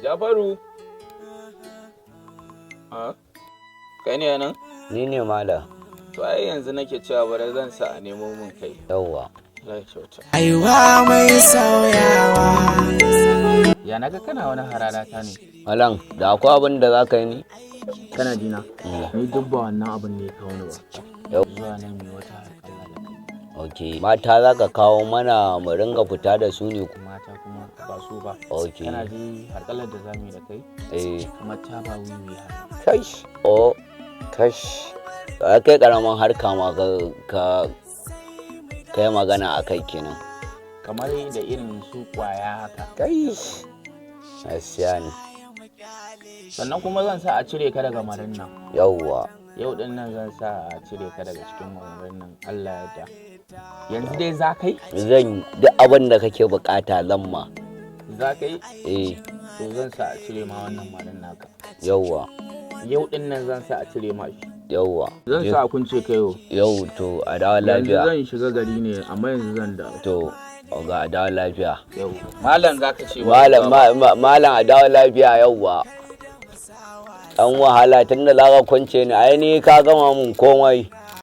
Jafaru. A? Kai ne nan? Ni ne, malam. To ai yanzu nake cewa bari zan sa a nemo mun kai. Yawwa. Allah ya kyauta. Aiwa mai sauyawa. Ya naga kana wani harara ta ne? Malam, da akwai abin da za ka yi ni? Kana jina? Ni duk ba wannan abin ne ya kawo ni ba. Yau. Zuwa nan mai wata harƙalla da kai. Ok. Mata za ka kawo mana mu ringa fita da su ne? Mata kuma ba su ba. Ok. Kana ji, harƙallar da zamu yi da kai Eh. kamar taba wiwi haka. Kash. Oh, kash. Ka kai karamin harka ma ka kai magana a kai kenan. Kamar da irin su kwaya haka. Kai. Gaskiya ne. Sannan kuma zan sa a cire ka daga marin nan. Yawwa. Yau din nan zan sa a cire ka daga cikin marin nan, Allah ya yarda. Yanzu dai za kai? Zan duk abin da kake bukata zan ma. Za kai? Eh. To zan sa a cire ma wannan marin naka. Yawwa. Yau din nan zan sa a cire ma shi. Yawwa. Zan sa a kunce kai yau. Yau to a dawo Yanzu lafiya. zan shiga gari ne, amma yanzu zan dawo. To, oga, a dawo lafiya. Yau. Malam zaka ce ba. Malam, malam, a dawo lafiya, yawwa. Dan wahala, tunda za ka kwance ni, ai ni ka gama mun komai.